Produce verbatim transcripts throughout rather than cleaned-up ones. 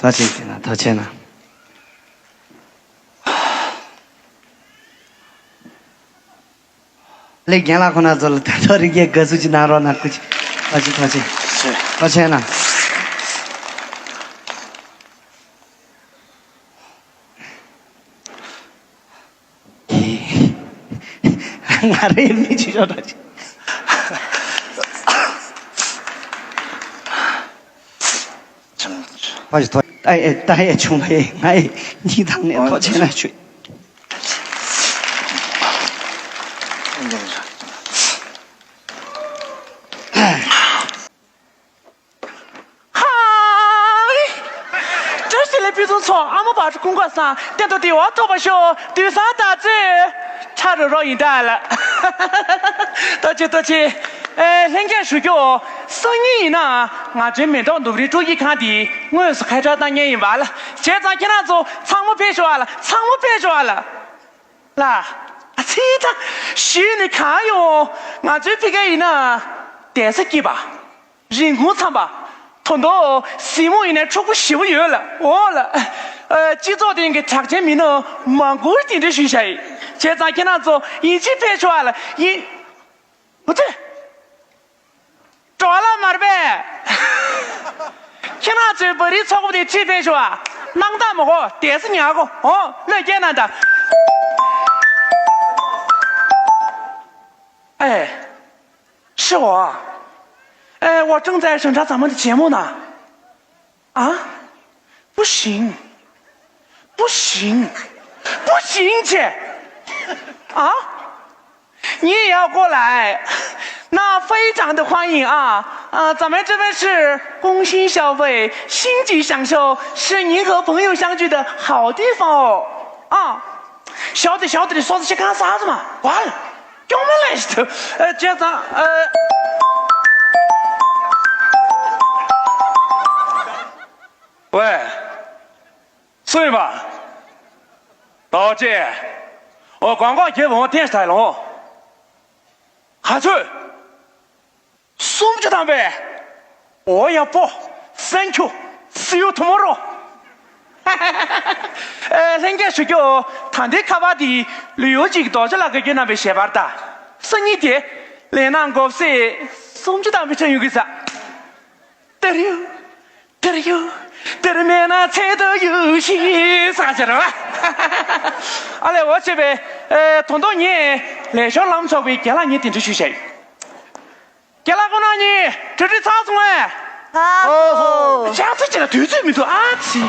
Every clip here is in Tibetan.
ཐུགས་རྗེ་གནང་། ཐུགས་རྗེ་གནང་། ལེགས། རྒན་ལགས་ཁོང་རྣམ་ཚོ་ལ་ད་དུང་རིགས་རྒྱས་དགའ་བསུ་ཅིག་གནང་རོགས་གནང་། སྐུ་མཁྱེན། ཐུགས་རྗེ་ཆེ། ཐུགས་རྗེ་ཆེ་གནང་། ང་རའི་མིག་ཆུ་ཤོར་འདྲ་ཅིག་ཕ་ཞིག་ཐོག་ལྟ་ཡས་ལྟ་ཡས་བྱུང་བས། ང་ཡི་སྙིང་ཐག་ནས་ཐུགས་རྗེ་ཆེ་གནང་ཞུ། ཧའི། བཀྲ་ཤིས་བདེ་ལེགས་ཕུན་སུམ་ཚོགས། ཨ་མ་བག་གྲོ་ཀུན་དགའ་བཟང་། བསྟན་དུ་བདེ་བ་ཐོབ་པར་ཤོག། དུས་བཟང་དར་ཚེ་ཁྲ་རོ་རོ་ཡིན་ད་ལ། ཐུགས་རྗེ་ཆེ། ཐུགས་རྗེ་ཆེ། ཨེ། ལྷན་རྒྱས་ཞུ་རྒྱུ། སང་ཉིན་ཡིན་ན་ང་ཚོའི་མེ་ཏོག་ནུབ་རིའི་སྤྲོ་སྐྱིད་ཁང་དེ་དངོས་སུ་ཁ་བྲལ་གཏོང་མཁན་ཡིན་པ་ལ། བྱས་ཙང་ཁྱེད་རང་ཚོ་ཚང་མ་ཕེབས་ཤོག་ཨ་ལ། ཚང་མ་ཕེབས་ཤོག་ཨ་ལ། ལ། ཨ་ཙི་ད། གཞི་ནས་གང་ཡོང་། ང་ཚོའི་ཕ་གི་ཡིན་ན་བསྡད་ས་སྐྱིད་པ། རིན་གོང་འཚམ་པ། ད་དུང་གཟིགས་མོ་ཡིན་ན་འཁྲུག་པོ་ཞེ་པོ་ཡོད་ལ། འོ་ལ། ཨ། སྤྱི་ཚོགས་སྟེང་གི་གྲགས་ཅན་མི་སྣ་མང་པོ་གདན་འདྲེན་ཞུས་བཞག་ཡིན། བྱས་ཙང་ཁྱེད་རང་ཚོ་ཡིན་གཅིག་ཕེབས་ཤོག་ཨ་ལ། ཡིན། འོ་ཙི། འགྲོ་ལ་མར་པས། ཁྱེད་རང་ཚོའི་བ་རིའི་ཚོགས་པ་དེ་ཁྲིད་ཕེབས་ཤོག་ཨ། སྣང་དག་མ་གོ། བསྡད་ས་ཉག་གོ། འོ། བློས་འགེལ་གནང་དང་། ཨེ། ཧྲི་འོ། ཨེ། 我正在审查咱们的节目呢。 啊？不行，不行，不行姐。啊？你也要过来？那非常的欢迎啊！啊，咱们这边是工薪消费，星级享受，是您和朋友相聚的好地方哦。啊，晓得晓得，你说这些干啥子嘛？完了，给我们来一头，呃，这样子，呃。 喂，སུ་ཡིན་པ། ད་ཅི། འོ། 广告节目电视台 ལོ། ག་ཚོད། སུམ་ཅུ་ཐམ་པས། འོ་ཡག་པོ། Thank you. See you tomorrow. ཨེ། ལྷན་རྒྱས་ཞུ་རྒྱུ། ད་ལྟའི་ཁ་པར་དེ་ལུས་ཡོད་ཅིག་རྡོ་རྗེ་ལགས་ཀྱིས་བརྒྱུད་གནང་བའི་ཞལ་པར་དང་། སང་ཉིན་དེ་ལས་གནང་དགོས་སྲིད། སུམ་ཅུ་ཐམ་པས་ཁྲིད་ཡོང་གི་ཟེར། དེར་ཡོད། དེར་ཡོད། དེར་མེད་ན་ཚེ་འདི་ཡོད་ཤེས་ཟེར་བྱས་རེད་པ། ཨ་ལས། འོ་བྱས་པས། ཨེ། ད་དུང་ངས་ལས་ཞོར་ལམ་ཚོགས་པའི་རྒན་ལགས་གཉིས་གདན་འདྲེན་ཞུས་བཞག་ཡིན། རྒན་ལགས་ཁོང་རྣམ་གཉིས་གྲ་སྒྲིག་ཚར་སོང་ངས། ཨ་ཧོ། ཅག་ཚོད་ཅིག་ལ་དུས་ཚོད་མི་འདུག་ཨ་ཙི།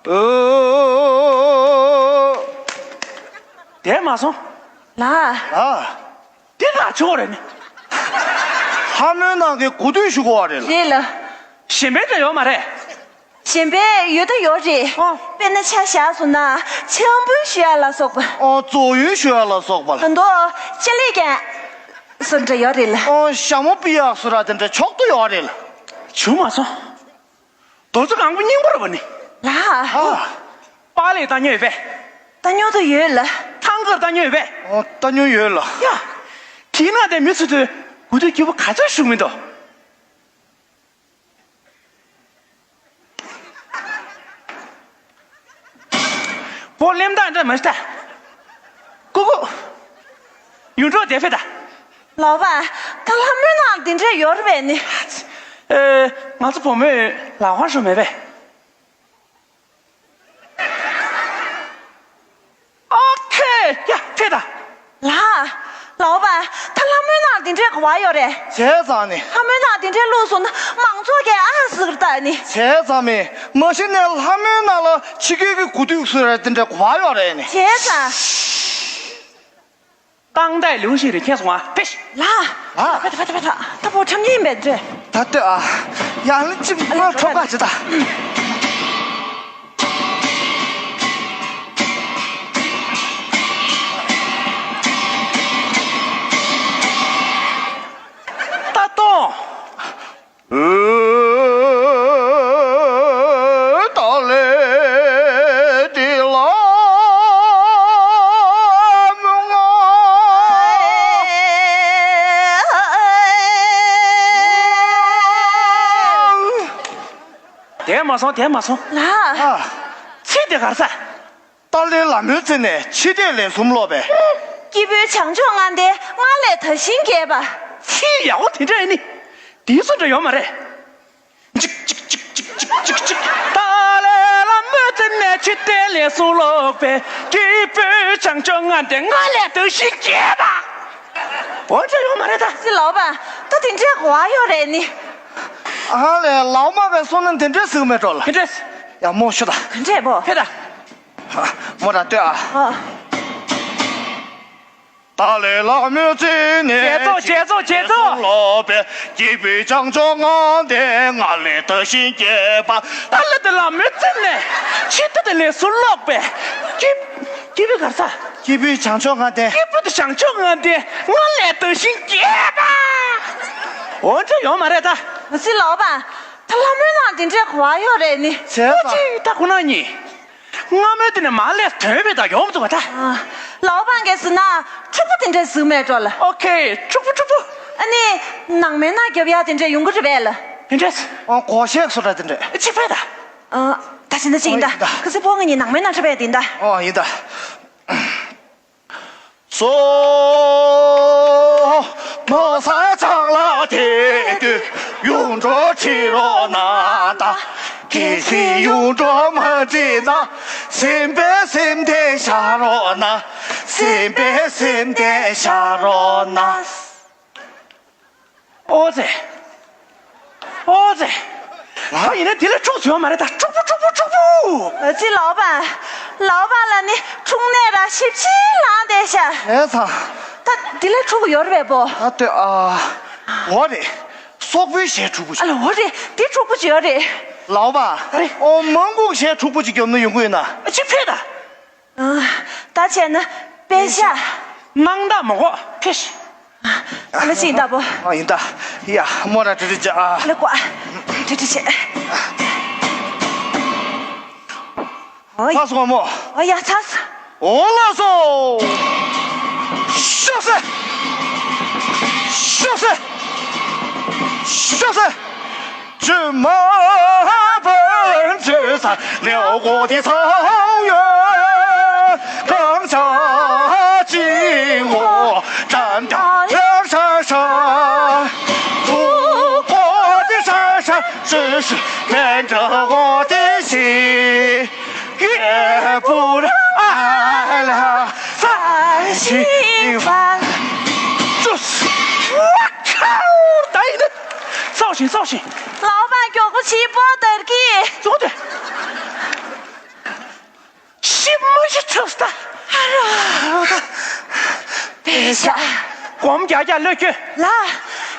ཨོ། དེ་མ་སོང་། ལགས། ལགས། དེ་ང་ཆོག་རེད་ནི། ལྷ་མོའི་ནང་གི་གོ་ཐོས་ཞུ་དགོས་པ་རེད་ལ། རེད་ལ། གཞན་པའི་འདྲ་ཡོད་མ་རེད། གཞན་པའི་ཡོད་ད་ཡོད་རེད། ཨོ། དཔེར་ན་ཆ་བཞག་སོང་ན་འཆམ་པོ་ཞུ་ཡ་ལ་སོགས་པ། ཨོ། རྫོགས་ཡོན་ཞུ་ཡ་ལ་སོགས་པ་ལ། ད་དུང་ཅ་ལག་ཀྱང་སུ་འདྲ་ཡོད་རེད་ལ། ཨོ། ཞྭ་མོ་པི་ཡག་སུ་ར་དེ་འདྲ་ཆོག་ཏུ་ཡོད་རེད་ལ། བྱུང་མ་སོང་། རྡོ་རྗེ་གང་པོ་སྙིང་པོ་རེད་པ་ནི། ལགས། ཨ། པགས་ལེབ་བཏང་མྱོང་ཡོད་པས། བཏང་མྱོང་དུ་ཡོད་ལ། ཐང་དཀར་བཏང་མྱོང་ཡོད་པས། ཨོ། བཏང་མྱོང་ཡོད་ལ། ཡ། དེའི་ནང་དེ་མི་ཚོ་དུས་གོ་ཐོས་སྐྱིད་པོ་ག་ཚོད་ཞུགས་མི་འདུག་བོ་གླེམ་སྟངས་འདྲ་མ་ཤི་ད། ཀུ་ཀུ། ཡུལ་འགྲོ་དེ་ཕེ་ད། ལགས་པ། ད་ལྷ་མོའི་ནང་དེ་འདྲས་ཡོད་རེད་པས་ནི། ཨེ། ང་ཚོ་བུ་མོས་ལག་དབང་ཞུ་མེད་པས། ཨོ་ཁེ། ཡ། ཕེ་ད། ལགས། ལགས་པ། ད་ལྷ་མོའི་ནང་དེ་འདྲས་ག་པར་ཡོད་རེད། བྱས་ཙང་ནི། ལྷ་མོའི་ནང་དེ་འདྲས་བླུགས་སོང་ན་མང་ཚོགས་ཀྱིས་ཨ་ཟེར་ད་ནི། བྱས་ཙང་མི། མ་གཞི་ནས་ལྷ་མོའི་ནང་ལ་ཕྱི་རྒྱལ་གྱི་གོ་ཐོས་སུ་ར་དེ་འདྲས་ག་པར་ཡོད་རེད་ནི། བྱས་ཙང་། རྐང་དག་ལེའུ་ཞིག་རེ་ཁྱེར་སོང་ཨ། ཕེ་ཤི། ལགས། ལགས། ཕེ་ད་ཕེ་ད་ཕེ་ད། ད་བུ་ཁྲམ་ཉིན་མེད་འདྲེ། ད་ལྟོས་ཨ། ཡང་ལ་ཅིག་ཨ་ལ་ཁྲོ་ཁ་ཅི་ད། དེ་མ་སོང་དེ་མ་སོང་། ལགས། ཨ། ཚིག་དེ་གར་ས། ཏཱ་ལའི་བླ་མའི་རྩེ་ནས་ཕྱིར་ལྟས་ལན་གསུམ་ཀློག་པས། སྐྱེས་བུ་བྱང་ཕྱོགས་ལྔ་ལྡན་སྔར་ལས་དར་ཞིང་རྒྱས་པ། ཚིག་ཡག་པོ་དེ་འདྲ་ཡིན་ནི། དེའི་སུ་འདྲ་ཡོད་མ་རེད། ཅིག་ཅིག་ཅིག་ཅིག་ཅིག་ཅིག་ཅིག་ཏཱ་ལའི་བླ་མའི་རྩེ་ནས་ཕྱིར་ལྟས་ལན་གསུམ་ཀློག་པས། སྐྱེས་བུ་བྱང་ཕྱོགས་ལྔ་ལྡན་སྔར་ལས་དར་ཞིང་རྒྱས་པ། འོ་འདྲ་ཡོད་མ་རེད་ད། ཅི་ལགས་པ། ད་དེ་འདྲའི་གོ་བ་ཡོད་རེད་ནི། ཨ་ལས་ལགས་མ་བས་སོང་ན་དེ་འདྲའི་ཟིག་མེད་འགྲོ་ལ། དེ་འདྲས། ཡ་མོ་ཤོད་ད། དེ་འདྲས་པོ། ཕེ་ད། མོ་ར་ལྟོས་ཨ། ཨ། ཏཱ་ལའི་བླ་མའི་རྩེ་ནས། རྗེས་ཚོགས་རྗེས་ཚོགས་རྗེས་ཚོགས། ཀློག་པས། སྐྱེས་བུ་བྱང་ཕྱོགས་ལྔ་ལྡན་སྔར་ལས་དར་ཞིང་རྒྱས་པ། ཏཱ་ལའི་བླ་མའི་རྩེ་ནས་ཕྱིར་ལྟས་ལན་གསུམ་ཀློག་པས། སྐྱེས་སྐྱེས་བུ་གར་ས། སྐྱེས་བུ་བྱང་ཕྱོགས་ལྔ་ལྡན། སྐྱེས་བུ་དང་བྱང་ཕྱོགས་ལྔ་ལྡན་སྔར་ལས་དར་ཞིང་རྒྱས་པ། འོ་འདྲ་ཡོད་མ་རེད་ད། ཅི་ལགས་པ། ད་ལྷ་མོའི་ནང་དེ་འདྲའི་གོ་བ་ཡོད་རེད་ནི། བྱས་ཙང་། ཅི་ད་ཁོ་ན་གཉིས། སྔ་མོའི་དེ་ནས་མར་ལས་དོན་པའི་ད་ཡོང་མི་ཐུབ་པ་ད། ལགས་པ་གས་ཟེར་ན་ཕྲུ་གུ་དེ་འདྲའི་ཟིག་མེད་འགྲོ་ལ། ཨོ་ཁེ། ཕྲུ་གུ་ཕྲུ་གུ། ཨ་ནི། ནང་མའི་ནང་རྒྱབ་ཡ་དེ་འདྲའི་ཡོང་གི་རེད་པས་ལ། དེ་འདྲས། ཨོ་གོ་ཤེས་སུ་ར་དེ་འདྲས། ཅིག་ཕེ་ད། ཨ། ད་བྱས་ན་ཅི་ཡིན་ད། ཨོ་ཡིན་ད། ཁ་སི་ཕོ་ང་གཉིས་ནང་མའི་ནང་ཁྲིད་པས་དེ་ཡིན་ད། ཨོ་ཡིན་ད། སོ། མོ་ས་ཆག་ལ་དེ་དུས་ཡུང་འགྲོ་ཁྲིད་རོགས་གནང་ད། གལ་སྲིད་ཡུང་འགྲོ་མ་ཁྲིད་ན། སེམས་པའི་སེམས་བདེ་བཞག་རོགས་གནང་། སེམས་པའི་སེམས་བདེ་བཞག་རོགས་གནང་། ཨོ་ཙེ། ཨོ་ཙེ། ཨ་ཡིན་ན་དེ་ལས་ཕྲུ་གུ་བྱུང་བ་མ་རེད་ད། ཕྲུ་གུ་ཕྲུ་གུ་ཕྲུ་གུ། ཅི་ལགས་པ། ལགས་པ་ལ་ནི་ཕྲུག་ནད་ར་ཞིབ་ཅིང་ལངས་བསྡད་ཤག་ཨེ་ཚ། ད་དེ་ལས་ཕྲུ་གུ་ཡོད་རེད་པས་པོ། ཨ་ལྟོས་ཨ། འོ་རེད། སོག་པོའི་གཞས་ཕྲུ་གུ་ཞིག་ཨ་ལ་འོ་རེད། དེ་ཕྲུ་གུ་ཅིག་ཡོད་རེད། ལགས་པ། ཨ་རེད། ཨོ་མང་གུག་གཞས་ཕྲུ་གུ་ཅིག་ཡོད་ན་ཡོང་གི་ཡོད་ན། ཅི་ཕེ་ད། ཨ། ད་བྱས་ན་དཔེ་ཤ། སྣང་དག་མ་གོ་ཕེ་ཤ། ཨ་ལ་ཅི་ཡིན་ད་པོ། ཨ་ཡིན་ད། ཡ་མོ་ར་ཏྲི་ཏྲི་ཅི་ཨ། ལ་ཀོ་ཨ། ཏྲི་ཏྲི་ཅི། ཨོ་ཡ། ཚ་སོང་མོ། ཨོ་ཡ་ཚ་སོང་། ཨོ་ལགས་སོ། ཤོག་སེ། ཤོག་སེ། ཤོག་སེ། 这么奔走在辽阔的草原，刚下起我站到山上，祖国的山山世世连着我的心，也不让爱了在心房。就是，我靠，大爷的，造型造型。 ལགས་པ། མགྱོགས་པོ་བྱེད། པོ་དར་གྱིས། ཙོག་ཏེ། ཤི་མ་ཤི་ཆོག་སྟ། ཨ་རོ། དེ་ཤ། སྒོམ་རྒྱག་རྒྱག་ལོས་ཁྱོད། ལ།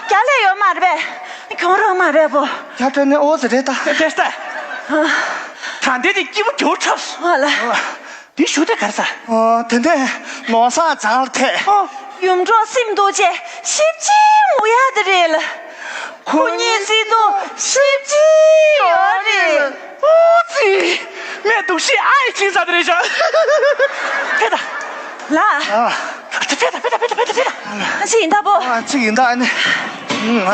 རྒྱ་ལས་ཡོད་མ་རེད་པས། གྱོང་རོགས་མ་རེད་པོ། རྒྱ་དྲན་ནས་ཨོ་ཙི་རེད་ད། དེ་ལྟ། ད་འདི་དེ་སྐྱིད་པོ་རྒྱུ་ཁྲབ། ཨ་ལ། དེ་ཞུ་དེ་གར་ས། ཨོ་དེ་འདྲས་ནོར་བཟང་བྱང་ལ་ཐད། ཨོ་ཡུམ་གྲོགས་སེམས་སྡུག་ཅེས་ཞིབ་ཅིང་ངུ་ཡ་དེ་རེད་ལ། ཁོ་གཉིས་བརྩེ་དུང་ཞིབ་ཅིང་ཡོད་རེད། ཨོ་ཙི། མེ་དུག་ཤི་ཨའི་ཅིང་ས་དེ་རེད་ཤག་ཕེ་ད། ལ། ཨ། ཕེ་ད་ཕེ་ད་ཕེ་ད་ཕེ་ད་ཕེ་ད། ཅི་ཡིན་ད་པོ། ཨ་ཅི་ཡིན་ད་ཨ་ནི། ཨ།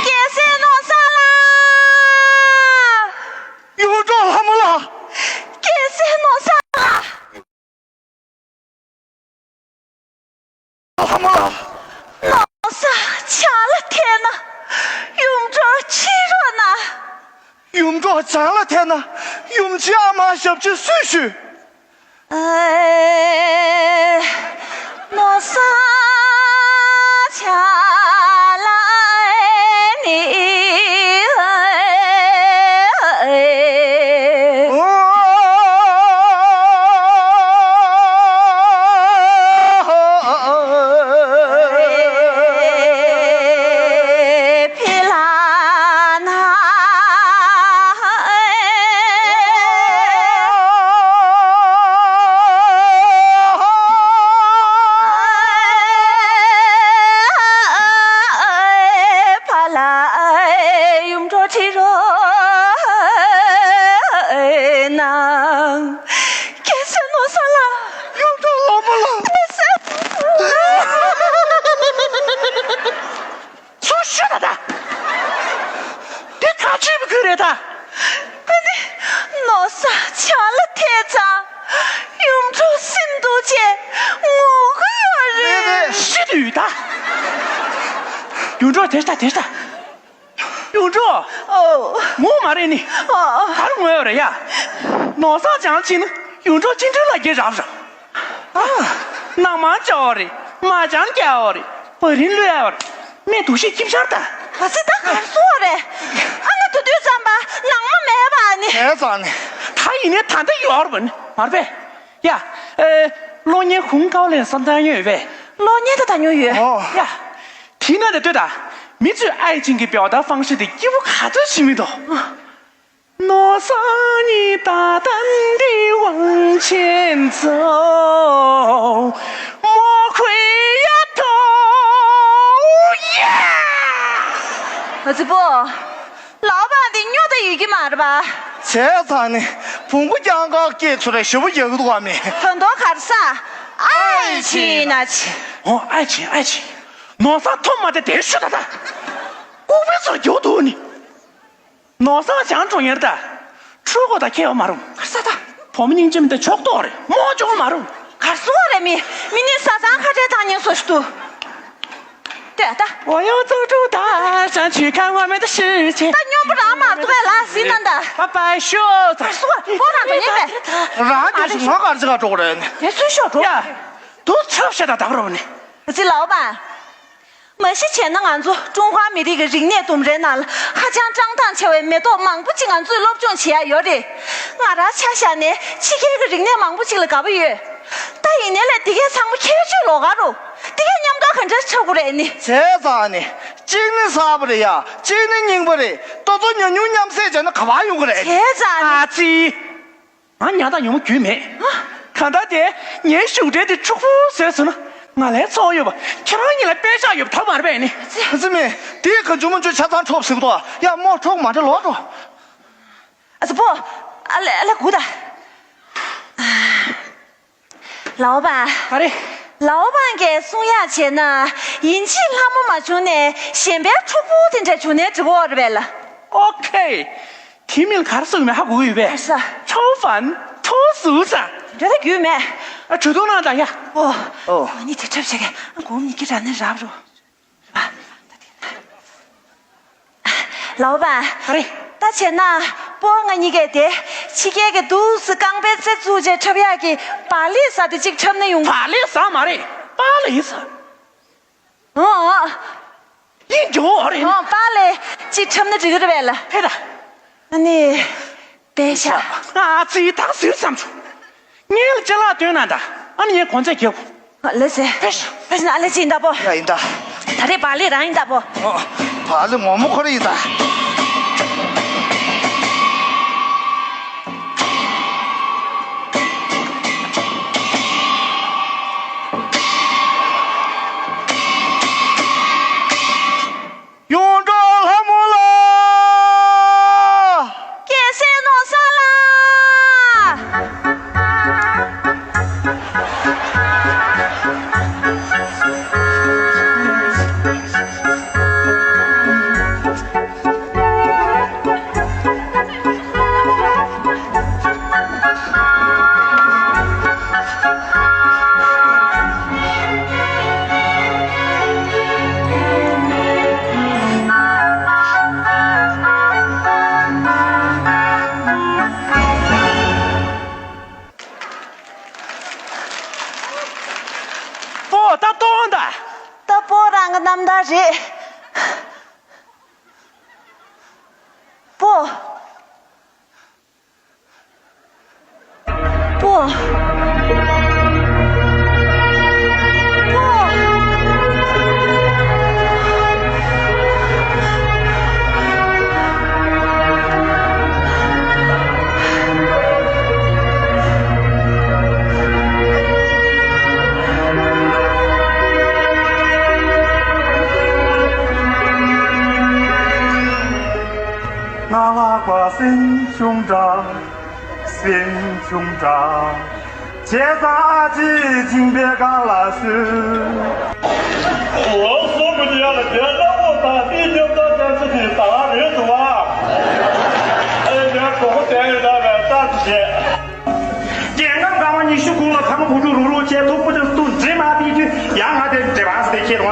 རྒྱལ་སྲས་ནོར་བཟང་ལགས། ཡུམ་གྲོགས་ལྷ་མོ་ལགས། རྒྱལ་སྲས་ནོར་བཟང་ལགས། ལྷ་མོ་ལགས། ནོར་བཟང་བྱང་ལ་ཐད་ན། ཡུམ་གྲོགས་ཕྱིར་རོགས་གནང་། ཡུམ་གྲོགས་བྱང་ལ་ཐད་ན། ཡུམ་ཆེན་ཨ་མ་ཞབས་ཕྱི་སུས་ཞུས། ཨེ། ནོར་བཟང་བྱང་ལ་ནི། ཨེ། ན། རྒྱལ་སྲས་ནོར་བཟང་ལགས། གཡུ་སྒྲོན་ལྷ་མོ་ལགས། རྒྱལ་སྲས། ཚུར་ཤོད་ད་ད། འདི་ག་ཅི་བུ་ཁུ་རེད་ད། ཨ་ནི། ནོར་བཟང་ཆང་ལ་ཐལ་ཙང་། གཡུ་སྒྲོན་སེམས་སྡུག་བྱས་ངུ་གི་ཡོད་རེད། ཤི་དུས་ད། གཡུ་སྒྲོན་དེ་ལྟ་དེ་ལྟ། གཡུ་སྒྲོན། ཨོ། ངུ་མ་རེད་ནི། ཨ། ག་རེ་ངུ་ཡོད་རེད་ཡ། ནོར་བཟང་ཅང་ཕྱིན་ན་གཡུ་སྒྲོན་ཅི་འདྲ་ལ་སྐྱེ་རག་རག་ཨ། ནང་མ་བཅའ་བ་རེད། མ་ཅང་སྐྱ་བ་རེད། བ་རིན་ལོས་ཡ་བ་རེད། མེ་དུག་ཤེས་ཁྱིམ་ཤར་ད། ག་ཚོད་ད་གར་སོང་བ་རེད། ཨ་ནི་དུ་དུས་ཙམ་པ་ནང་མ་མེད་པ་ནི། དེ་ཙང་ནི། ད་ཡིན་ནའི་ད་ལྟ་ཡོད་རེད་པ་ནི་མ་རེད་པས། ཡ། ཨེ། གློག་བརྙན་ཧུང་ཀའོ་ལེན་བསམ་བཏང་ཡོད་པས། གློག་བརྙན་ད་ད་ཉོ་ཡོད། ཨོ། ཡ། དེ་ན་དེ་ལྟོས་ད། མི་ཚོས་爱情གི་表达方式དེ་སྐྱིད་པོ་ག་ཚོད་བྱེད་མི་འདུག་ནོར་བཟང་你大胆地往前走，莫回呀头呀。ཨ་ཙི་པོ། ལའོ་པན་འདི་སྨྱོ་ད་ཡོད་ཀྱི་མ་རེད་པ། བྱས་ཙང་ནི་བོང་བུ་རྐྱང་ག་སྐད་ཚོ་རེ་ཞེ་པོ་རྒྱག་གི་འདུག་ག་མི། དོན་དོ་གར་ས། ཨའི་ཆི་ན་ཆི། ཨོ་ཨའི་ཆི་ཨའི་ཆི། ནོར་བཟང་ཐོབ་མ་དེ་དེར་ཤོད་ད་ད། ལྐུགས་པའི་ཚོར་རྒྱུག་འདུག་ནི། ནོར་བཟང་བྱང་འགྲོ་ཡར་ད། ཁྲུ་གོ་ད་ཁེ་བ་མ་རུང་། གར་ས་ད། བུ་མོ་སྙིང་རྗེ་མི་འདི་ཕྱོགས་གཏོགས་རེད་མོ་ཅོག་མ་རུང་། གར་སོང་བ་རེད་མི། མི་ནི་ས་སང་ཁ་བྲལ་ཐང་ཉན་སོ་ཞིག་ཏུ། ལྟོས་ད། 我要走出大山去看外面的世界。 ད་སྨྱོན་པོ་རང་མ་གཏོགས་ལ་ཟིན་ན་ད། 拜拜ཤོག་གར་སོང་བ་ཁོ་རང་ཚོ་ཉན་པས། རང་གི་ཞིག་ང་གར་ཅི་ག་འགྲོ་གི་རེད། ངས་ཚུལ་ཤོག་འགྲོ། ཡ། དུ་ཚབ་བཤད་ད་ད་ག་རོ་ནི། ཨ་ཙི་ལའོ་པན། མ་གཞི་བྱས་ན་ང་ཚོ་ཀྲུང་ཧྭ་མི་རིགས་ཀྱི་རིག་གནས་ལྡུམ་རའི་ནང་ལ་ཧ་ཅང་བཀྲག་མདངས་ཆེ་བའི་མེ་ཏོག་མང་པོ་ཅིག་ང་ཚོས་སློབ་སྦྱོང་བྱེད་ཡ་ཡོད་རེད། ང་རང་ཆ་བཞག་ནས་ཕྱི་རྒྱལ་གྱི་རིག་གནས་མང་པོ་ཅིག་ལ་དགའ་པོ་ཡོད། ད་ཡིན་ནའི་ལས་འདི་གའི་ཚང་མ་ཁྱད་ཆོས་ལོགས་ཀ་རུ། འདི་གའི་མཉམ་ཁ་ག་འདྲ་ཆགས་དགོས་རེད་ནི། བྱས་ཙང་ནི། གཅིག་ནི་གསར་པ་རེད་ཡ། གཅིག་ནི་རྙིང་པ་རེད། ལྟོ་ཚོ་ཉམས་མྱོང་མཉམ་བསྲེས་བྱས་ན་ག་པར་ཡོང་གི་རེད། བྱས་ཙང་ནི། ཨ་ཙི། ང་ཉག་དང་ཉོན་མོངས་རྒྱུས་མེད། གང་ལྟར་དེ་ངའི་བཞུགས་གྲལ་དེ་འཁྱུག་པོ་བཟོས་སོང་ན་ང་ལའི་ཚོགས་ཡོད་པ་ཁྱེད་རང་གཉིས་ལ་པད་ཤག་ཡོད་པ་ཐག་མ་རེད་པས་ནི། ཨ་ཙི་མེ། དེའི་ག་འཇུ་མོ་འཇུ་ཆ་ཚང་འཕྲོག་ཟིག་ཏོ་ཡ་མོ་འཕྲོག་མ་འདྲ་ལོག་འགྲོ། ཨ་ཙི་པོ། ཨ་ལེ་ཨ་ལེ་གུ་ད། ལའོ་པན། ཨ་རེ། ལའོ་པན་གྱིས་གསུང་ཡག་བྱས་ན་ཡིན་གཅིག་ལྷ་མོ་མ་བྱུང་ནས་གཞན་པའི་ཕྲུ་གུ་དེ་འདྲ་བྱུང་ནའི་འགྲིག་གི་ཡོད་རེད་པས་ལ། ཨོ་ཁེ། དེ་མིན་གར་སོང་མེད་ཧ་གོ་གི་ཡོད་པས། གར་ས། ཆའོ་ཧྥན། ཁྲོ་ཟུག་ས། འདྲ་ད་རྒྱུས་མེད། ཨ་གྲོས་ཐོག་ནང་ད་ཡ། ཨོ། ཨོ། ང་གཉིས་དེ་འཁྲབ་བྱེད་གི་ཨ་སྒོམ་གཉིས་ཀྱི་ར་ནི་རབ་རུ། ལའོ་པན། ཨ་རེ། ད་བྱས་ན་སྤོ་ང་གཉིས་ཀས་དེ་ཕྱི་རྒྱལ་གྱི་འདུག་སེ་རྐང་པའི་རྩེ་བཙུགས་བྱས་འཁྲབ་ཡག་གི་བག་ལེབ་ཟ་དེ་གཅིག་འཁྲབ་ན་ཡོང་། བག་ལེབ་ཟ་མ་རེད་པཱ་ལེ་ཟ། ཨོ། ཡིན་འགྲོ་རེད། ཨོ་པཱ་ལེ། ཅིག་འཁྲབ་ན་འགྲིག་གི་རེད་པས་ལ། ཕེ་ད། ཨ་ནི། པད་ཤག་ཨ་ཙི་ད་ཟིན་བསམ་བྱུང་། ངས་ལ་ཅ་ལག་སྟོན་ན་ད། ཨ་ནི་ངས་གོང་ཚད་རྒྱག་གོ། ཨ་ལེ་ཟེ། ཕེ་ཤག་ཕེ་ཤག་ཨ་ལེ་ཅི་ཡིན་ད་པོ། ཡ་ཡིན་ད། ད་རེས་བག་ལེབ་རང་ཡིན་ད་པོ། ཨོ། བག་ལེབ་ངོ་མ་ཁོ་རང་ཡིན་ད། གཡུ་སྒྲོན་ལྷ་མོ་ལ། རྒྱལ་སྲས་ནོར་བཟང་ལ། པོ་ད་གཏོང་ད། ད་པོ་རང་གི་རྣམ་ཐར་རེད། པོ། པོ། པོ། ང་ལ་བ་སེམས་ཆུང་དྲགས། པིན་ཆུང་དྲག་བྱས་ཙང་ཨ་ཅེ་སྦྱིན་པའི་སྒང་ལ་སུས། འོ་སོ་མི་ཉལ་ལ་དེ་ལྟ་བུ་དང་དེ་རྒྱབ་ད་ཅན་ཚོ་དེ་ད་རེད་འདུག་བ། ཨེ་ཡ་གོ་གོ་དེ་ཡོད་ད་བས་ལྟ་དུ་བྱས། རྒྱལ་ཁམས་དཀར་མོ་ཉི་ཤུ་དགུ་ལ་ཁ་མོ་བུ་ཕྲུག་རུག་རུག་བྱས་ཐུག་པོ་དེ་སྟུ་འདྲེ་མ་དེ་དུས་ཡང་ང་དེ་འདྲེ་བ་སྟེ་ཁྱེར་བ།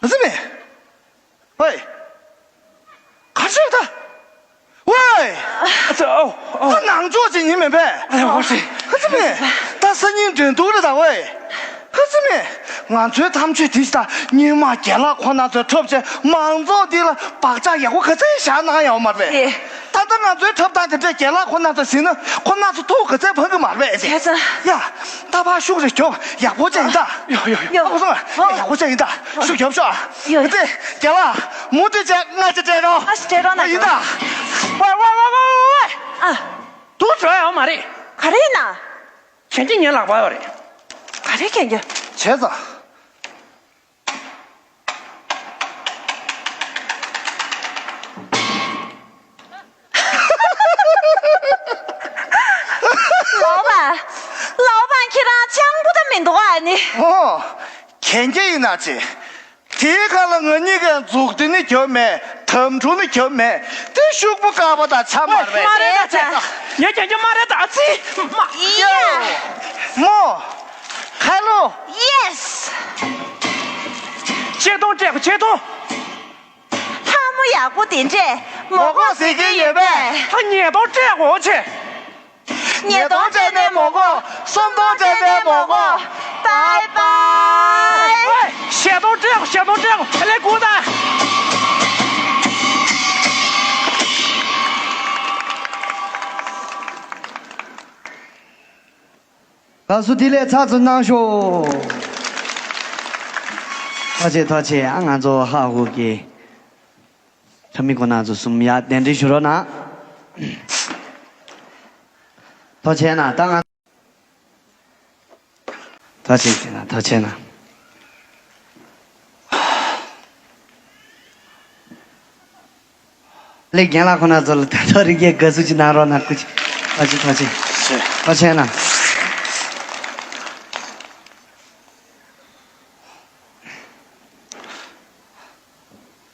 ཨ་ཙི་མེ། ཝེ། ག་ཚོད་ད། ཝེ། ཨ་ཙི་ཨོ་ཨོ། ད་ནང་ཆོག་ཅིག་ཡིན་མིན་པས། ཨ་ཙི་ཨོ་ཧྲི། ཨ་ཙི་མེ། ད་སང་ཉིན་འགྲན་བསྡུར་རེད་ད་ཝེ། ཨ་ཙི་མེ། ང་ཚོའི་ཐམས་ཅད་དེ་ཤི་ད་སྙུན་མ་རྒན་ལགས་ཁོ་ན་ཚོས་འཁྲབ་བྱས་མང་ཚོགས་འདི་ལ་བག་ཆགས་ཡག་པོ་ག་ཚད་བཞག་གནང་ཡོད་མ་རེད་པས། ཨེ། ད་ལྟ་ང་ཚོའི་འཁྲབ་སྟངས་དེ་འདྲས་རྒན་ལགས་ཁོ་ན་ཚོ་ཟིན་ན་ཁོ་ན་ཚོ་ཐུགས་ག་ཚད་ཕངས་གི་མ་རེད་པས། བྱས་ཙང་། ཡ། ད་ཕར་ཤུགས་རེ་རྒྱོབ། ཡག་པོ་བྱས་ཡིན་ད། ཡོ་ཡོ་ཡོ། ཡོ། ཨ་ཁུ་སོང་། ཡག་པོ་བྱས་ཡིན་ད། ཤུགས་རྒྱོབ་ཤོག་ཡོ། དེ་རྒན་ལགས་མུ་མཐུད་བྱས་སྔ་ཕྱི་སྤྲད་རོགས། ཨ་ཤི་སྤྲད་རོགས་ན་ཡིན་ད། ཝེ་ཝེ་ཝེ་ཝེ་ཝེ། ཨ། དུག་བྲོ་ཡོད་མ་རེད། ག་རེ་ཡིན་ན། གན་རྐྱལ་ངའི་ལག་པར་ཡོད་རེད། ག་རེ་གན་རྐྱལ། བྱས་ཙང་། ལའོ་པན། ལའོ་པན་ཁྱེད་རང་སྤྱང་པོ་ད་མི་འདུག་ཨ་ནི། ཨོ། གན་རྐྱལ་ཡིན་ན་ཅི། དེའི་ཁ་ལ་ང་གཉིས་ཀས་མཛུབ་ཐེལ་ནི་རྒྱབ་མེད། དམ་ཕྲུག་ནི་རྒྱབ་མེད། དེ་ཤོག་བུ་དཀར་པོ་དང་ཆ་མ་རེད། མ་རེད་ད་ཅི། ངས་གན་རྐྱལ་མ་རེད་ད་ཨ་ཙི། མ། ཡ། མོ། ཁ་ལོ། ཡེ་སི། ཆེ་མཐོང་སྤྲད་གོ་ཆེ་མཐོང་། ལྷ་མོ་ཡག་པོ་དེ་འདྲས་མོ་གོ་ཟེར་གྱི་ཡོད་པས། ད་ཉིས་སྟོང་སྤྲད་གོ་ཆེ། ཉིས་སྟོང་སྤྲད་ནས་མོ་གོ། སུམ་སྟོང་སྤྲད་ནས་མོ་གོ། བའི་བའི། ཞེ་སྟོང་སྤྲད་གོ་ཞེ་སྟོང་སྤྲད་གོ་ཨ་ལས་དགུ་ད། ལགས་སོ། དེ་ལས་ཚར་ཚུར་གནང་ཤོག་ཐུགས་རྗེ་ཆེ་ཐུགས་རྗེ་ཆེ། ཨ་ང་ཚོ་ཧ་ཧུ་གི་ཁྲ་མི་ཁོ་ན་ཚོ་གསུམ་ཡ་གདན་འདྲེན་ཞུ་རོགས་གནང་། ཐུགས་རྗེ་ཆེ་གནང་། ད་ང་ཐུགས་རྗེ་ཆེ་གནང་། ཐུགས་རྗེ་ཆེ་གནང་། ལེགས། རྒན་ལགས་ཁོ་ན་ཚོ་ལ་ད་ཐོ་རིག་གེ་དགའ་བསུ་ཅིག་གནང་རོགས་གནང་། སྐུ་མཁྱེན། ཐུགས་རྗེ་ཆེ་ཐུགས་རྗེ་ཆེ། ཐུགས་རྗེ་ཆེ་གནང་།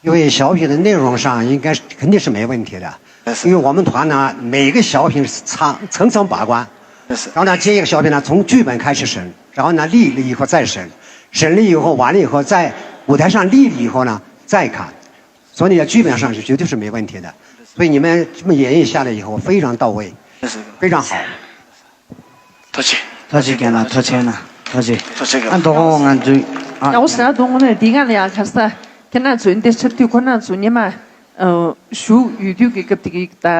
因为小品的内容上应该是肯定是没问题的，因为我们团呢每一个小品是层层层把关，然后呢接一个小品呢从剧本开始审，然后呢立了以后再审，审了以后完了以后在舞台上立了以后呢再看，所以呢剧本上是绝对是没问题的，所以你们这么演绎下来以后非常到位，非常好。 ཐུགས་རྗེ་ཆེ། ཐུགས་རྗེ་ཆེ་རྒན་ལགས། ཐུགས་རྗེ་ཆེ་གནང་། ཐུགས་རྗེ་ཆེ། ཐུགས་རྗེ་ཆེ། ཨ་མདོ་དགོང་ང་ཚོའི་ཨ། ཡག་པོ་ཞེ་དྲག་འདུག་དངོས་གནས་འདི་ག་ལ་ཡང་ཁ་ས་ཁྱེད་རང་ཚོ་འདིར་འཁྲབ་དུས་ཁོ་རང་ཚོ་ཉི་མ་བཞུགས་ཡོད་དུས་ཀྱི་སྐབས་དེ་གི་ད་དེ་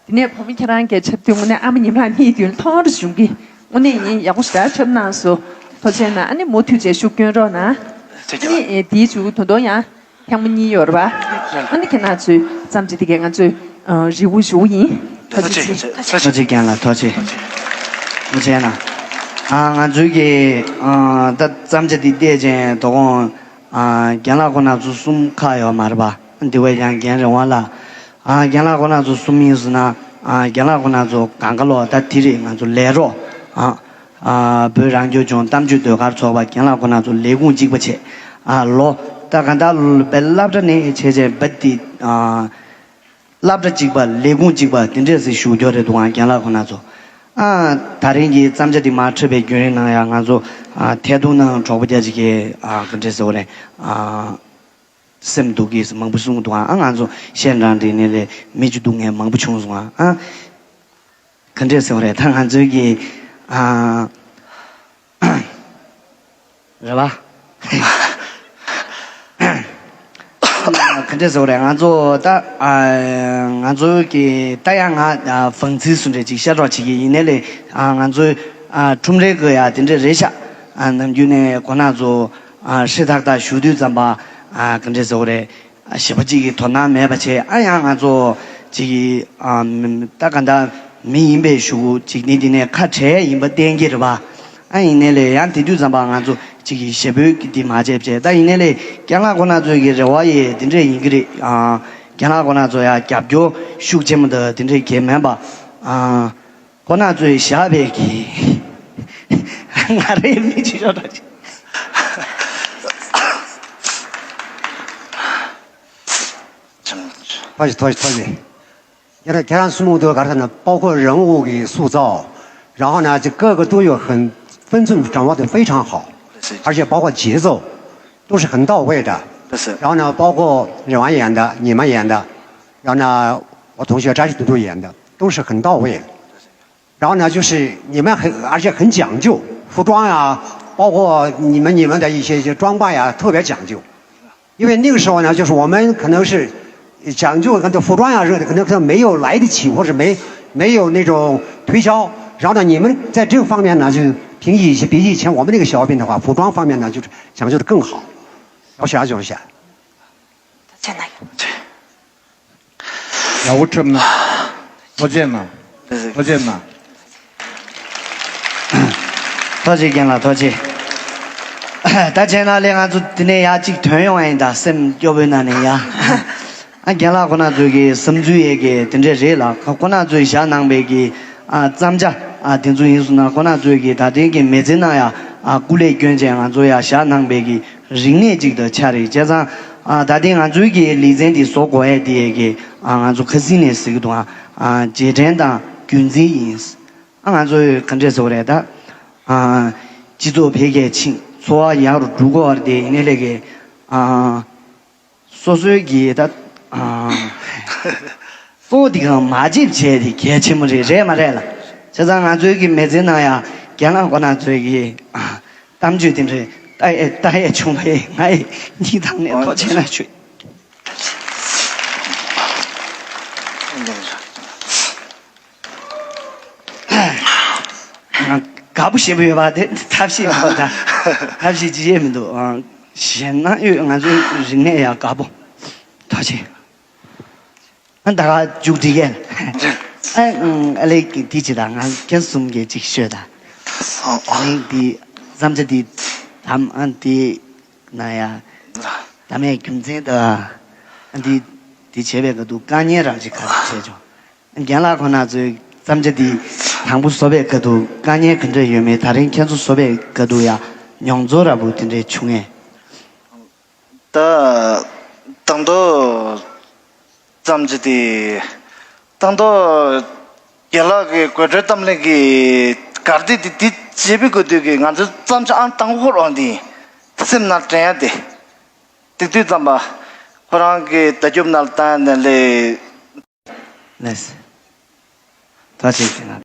ནས་བུ་མོ་ཁྱེད་རང་གིས་འཁྲབ་དུས་དངོས་གནས་ཨ་མ་ཉི་མ་གཉིས་དུས་མཐོང་རུ་བྱུང་གི་དངོས་གནས་ཡིན། ཡག་པོ་ཞེ་དྲག་འཁྲབ་གནང་སོང་། ཐུགས་རྗེ་ཆེ་གནང་། ཨ་ནི་མུ་མཐུད་བྱས་ཤུགས་སྐྱོན་རོགས་གནང་། ཐུགས་རྗེ་ཆེ། ཨ་ནི་དེའི་མཇུག་ད་དུང་ཡང་། ཐེངས་མ་གཉིས་ཡོད་རེད་པ། ཨ་ནི་ཁྱེད་རང་ཚོའི་བརྩམས་ཆོས་དེ་གའི་ང་ཚོས་རེ་སྒུག་ཞུ་གི་ཡིན། ཐུགས་རྗེ་ཆེ། ཐུགས་རྗེ་ཆེ་རྒན་ལགས། ཐུགས་རྗེ་ཆེ། ཐུགས་རྗེ་ཆེ་གནང་། ཨ་ང་ཚོའི་གི་ཨ་ད་བརྩམས་ཆོས་འདི་བལྟས་ཅིང་དོ་དགོང་ཨ་རྒན་ལགས་ཁོ་ན་ཚོ་གསུམ་ཁག་ཡོད་མ་རེད་པ། འདི་བས་ཀྱང་རྒན་རིན་དབང་ལགས། ཨ་རྒན་ལགས་ཁོ་ན་ཚོ་གསུམ་ཡིན་ཟེར་ན། ཨ་རྒན་ལགས་ཁོ་ན་ཚོ་སྒང་ག་ལོག་ད་དེ་རེད། ང་ཚོ་ལས་རོགས་ཨ། ཨ་བོད་རང་སྐྱོང་ལྗོངས་གཏམ་བརྗོད་ཟློས་གར་ཚོགས་པ་རྒན་ལགས་ཁོ་ན་ཚོ་ལས་ཁུངས་གཅིག་པ་བྱས། ཨ་ལོ་ད་ག་ད་བའི་སློབ་གྲྭ་ནས་བྱས་བྱས་བ་དེ་ཨ་སློབ་གྲྭ་གཅིག་པ་ལས་ཁུངས་གཅིག་པ་དེ་འདྲས་སེ་བཞུགས་རྒྱུ་རེད་འདུག་ཨ་རྒན་ལགས་ཁོ་ན་ཚོ། ཨ་ད་རིང་གི་བརྩམས་བྱ་འདི་མར་འཁྲབ་པའི་བརྒྱུད་རིམ་ནང་ཡང་ང་ཚོ་ཨ་ཐད་གཏོང་ནང་གྲོགས་པོ་རྒྱ་ཆེ་གིས་ཨ་ག་འདྲས་ཟེར་བ་རེད། ཨ་སེམས་སྡུག་གིས་མང་པོ་གསུངས་འདུག་ཨ་ང་ཚོ་གཞས་འདྲ་འདི་ནས་ལས་མི་གཅིག་སྡུག་བསྔལ་མང་པོ་བྱུང་སོང་ཨ། ཨ་ག་འདྲས་ཟེར་བ་རེད། ད་ང་ཚོའི་གི་ཨ་རེད་བ། ག་འདྲས་ཟེར་བ་རེད། ང་ཚོ་ད་ཨ་ང་ཚོའི་གི་ད་ཡང་ང་ཨ་བང་ཚིལ་བཟོ་འདྲ་ཅིག་ཤར་རོགས་བྱེད་ཀྱི་ཡིན་ནའི་ལས། ཨ་ང་ཚོའི་ཨ་ཁྲོམ་རའི་གི་ཡ་དེ་འདྲས་རེད་ཤག་ཨ་ནམ་རྒྱུན་ནས་ཁོ་ན་ཚོ་ཨ་ཧྲི་ཐག་ཐག་བཞུགས་དུས་ཙམ་པ་ཨ་ག་འདྲས་ཟེར་བ་རེད། ཞེ་པོ་ཅིག་གི་དོ་སྣང་མེད་པ་བྱས། ཨ་ཡང་ང་ཚོ་ཅིག་གི་ཨ་ད་ག་འདྲ་མི་ཡིན་པའི་གཞུག་གུ་ཅིག་ནི་འདི་ནས་ཁ་བྲལ་ཡིན་པ་བསྟན་གྱི་རེད་པ། ཨ་ཡིན་ནའི་ལས་ཡང་དེ་དུས་ཙམ་པ་ང་ཚོ་ གཅིག་གིས་ཞེ་པོ་གི་འདི་མ་བྱས་བྱས། ད་ཡིན་ནའི་ལས་རྒན་ལགས་ཁོ་ན་ཚོའི་གི་རེ་བ་ཡི་དེ་འདྲས་ཡིན་གི་རེད། ཨ། རྒན་ལགས་ཁོ་ན་ཚོ་ཡ་རྒྱབ་སྐྱོར་ཤུགས་ཆེན་པོ་དང་དེ་འདྲས་གལ་མེད་པ། ཨ། ཁོ་ན་ཚོས་བཞག་པའི་གི་ང་རའི་མི་ཅི་ཤོག་འདྲ་ཅིག་ཐོག་ཞིག་ཐོག་ཞིག་ཐོག་ཞིག 你看，看上次木头，刚才呢，包括人物给塑造，然后呢，这各个都有很分寸掌握的非常好，而且包括节奏都是很到位的。然后呢，包括任完演的、你们演的，然后呢，我同学张学友演的都是很到位的。然后呢，就是你们很而且很讲究，服装呀，包括你们你们的一些一些装扮呀，特别讲究。因为那个时候呢，就是我们可能是讲究很多服装呀，这个可能可能没有来得及，或者没没有那种推销。然后呢，你们在这个方面呢，就比以前比以前我们那个小品的话，服装方面呢，就是讲究的更好。我想就是想，在哪个？ ཡག་པོ་འཁྲབ་ན། ཐུགས་རྗེ་གནང་། ཐུགས་རྗེ་གནང་། ཐུགས་རྗེ་རྒན་ལགས་ཐུགས་རྗེ། ད་བྱས་ན་ལས་ང་ཚོ་འདི་ནས་ཡར་གཅིག་ཐོན་ཡོང་བ་ཡིན་ད་སེམས་སྐྱོ་བོའི་ནང་ནས་ཡ། ཨ་རྒན་ལགས་ཁོ་ན་ཚོས་ཀྱི་བསམ་ཚུལ་ཡས་ཀྱི་དེ་འདྲས་རེད་ལ། ཁོ་ཁོ་ན་ཚོས་བཞག་གནང་པའི་གི་ཨ་བརྩམ་བྱ་ཨ་དེ་ཚོ་ཡིན་སོང་ན་ཁོ་ན་ཚོས་ཀྱི་ད་ལྟའི་གི་མི་ཚེ་ནང་ཡ་ཨ་སྐུ་ལས་བསྐྱོན་བྱས་ང་ཚོ་ཡ་བཞག་གནང་པའི་གི་རིག་གནས་ཅིག་ཏུ་ཆགས་རེད། བྱས་ཙང་ཨ་ད་ལྟའི་ང་ཚོའི་གི་ལེ་ཚན་འདི་བཟོ་དགོས་ཡས་དེ་ཡས་གི་ཨ་ང་ཚོ་ཁ་སང་ནས་ཟེར་གི་འདུག་ཨ་རྗེས་དྲན་དང་རྒྱུན་འཛིན་ཡིན། ཨ་ང་ཚོས་ག་འདྲས་ཟེར་དགོས་རེད་ད། ཨ་སྤྱི་ཚོགས་འཕེལ་རྒྱས་ཕྱིན་འཚོ་བ་ཡག་རུ་འགྲོ་དགོས་པ་རེད་དེ། ཡིན་ནའི་ལས་ཀའི་ཨ་སོ་སོའི་གི་ད་ཨ་གཙོ་བོ་འདི་གང་མ་བརྗེད་བྱས་དེ་གལ་ཆེན་པོ་རེད། རེད་མ་རེད་ལ། བྱས་ཙང་ང་ཚོའི་གི་མི་ཚེ་ནང་ཡང་རྒན་ལགས་ཁོ་ན་ཚོའི་གི་ཨ་གཏམ་བརྗོད་དེ་འདྲའི་ལྟ་ཡས་ལྟ་ཡས་བྱུང་བས་ང་ཡི་སྙིང་ཐག་ནས་ཐུགས་རྗེ་ཆེ་ཞུ། དགའ་པོ་ཞེ་པོ་ཡོད་པ་དེ་ཐབས་ཤེས་མི་འདུག་ད་ཐབས་ཤེས་ཅི་བྱེད་མི་འདུག་ཨང་། གཞན་ན་ཡོད་ང་ཚོའི་རིག་གནས་ཡང་དགའ་པོ། ཐུགས་རྗེ་ཆེ། ཨ་ད་ག་མཇུག་སྒྲིལ་གལ། ཨ་ཨང་ཨ་ལེ་གི་དེ་ཅི་ད་ང་ཁྱེད་གསུམ་གྱི་ཅིག་ཤོད་ད། ཨ་ལེ་འདི་བརྩམས་བྱ་འདི་དམ་ཨ་འདི་ན་ཡ་དམ་ཡའི་རྒྱུ་མཚན་ད་ཨ་འདི་འདི་བྱེད་པའི་ག་དུ་དཀའ་ངལ་རང་ཅིག་ག་རེ་བྱས་བྱུང་། རྒན་ལགས་ཁོ་ན་ཚོའི་བརྩམས་བྱ་འདི་དང་པོ་བཟོ་བའི་སྐབས་དུ་དཀའ་ངལ་ག་འདྲ་ཡོད་མེད། ད་རིང་ཁྱེད་ཚོ་བཟོ་བའི་སྐབས་དུ་ཡང་མྱོང་ཚོར་ར་བུ་དེ་འདྲས་བྱུང་ངས། ད་དང་ཐོག་བརྩམས་བྱ་དེ་དང་ཐོག་རྒན་ལགས་ཀྱི་དགོད་བྲོའི་གཏམ་གླེང་གི་གར་སྟེགས་དེ་དེ་བྱེད་པའི་སྐབས་དུས་ཀྱི་ང་ཚོའི་བརྩམས་བྱ་ཨང་དང་པོ་ཁོ་རང་དེ་སེམས་ནང་དྲན་ཡ་དེ། དེ་དུས་ཙམ་པ་ཁོ་རང་གི་བརྡ་རྒྱབ་ནང་ལ་བཏང་ཡ་ནས་ལས། ལགས་སོ། ཐུགས་རྗེ་ཆེ་གནང་།